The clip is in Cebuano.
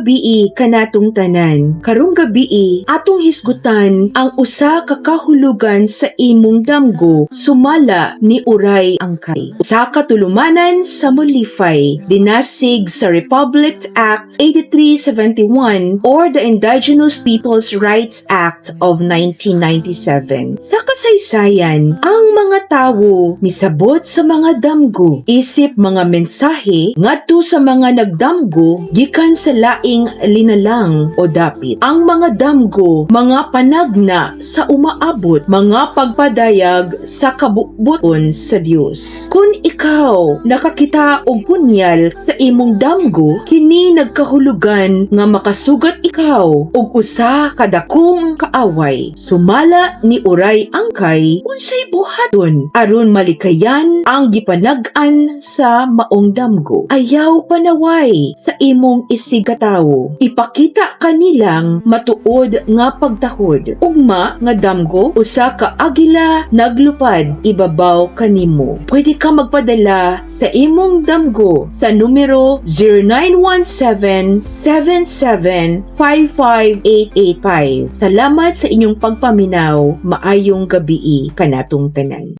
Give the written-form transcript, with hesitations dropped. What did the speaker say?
Gabii kanatong tanan. Karong gabii, atong hisgutan ang usa ka kahulugan sa imong damgo sumala ni Uray Angkay. Usa ka tulumanan sa molipay, dinasig sa Republic Act 8371 or the Indigenous Peoples' Rights Act of 1997. Sa kasaysayan, ang mga tawo misabot sa mga damgo isip mga mensahe ngadto sa mga nagdamgo gikan sa laing linalang o dapit. Ang mga damgo, mga panagna sa umaabot, mga pagpadayag sa kabubut-on sa Dios. Kung ikaw nakakita og punyal sa imong damgo, kini nagkahulugan nga makasugat ikaw og usa ka dakong kaaway. Sumala ni Uray Angkay, unsay buhaton aron malikayan ang gipanag-an sa maong damgo? Ayaw panaway sa imong isigkatawo. Ipakita kanilang matuod nga pagtahod. Ugma nga damgo, usa ka agila naglupad ibabaw kanimo. Pwede ka magpadala sa imong damgo sa numero 0917-77-55885. Salamat sa inyong pagpaminaw. Maayong gabii kanatong tanan.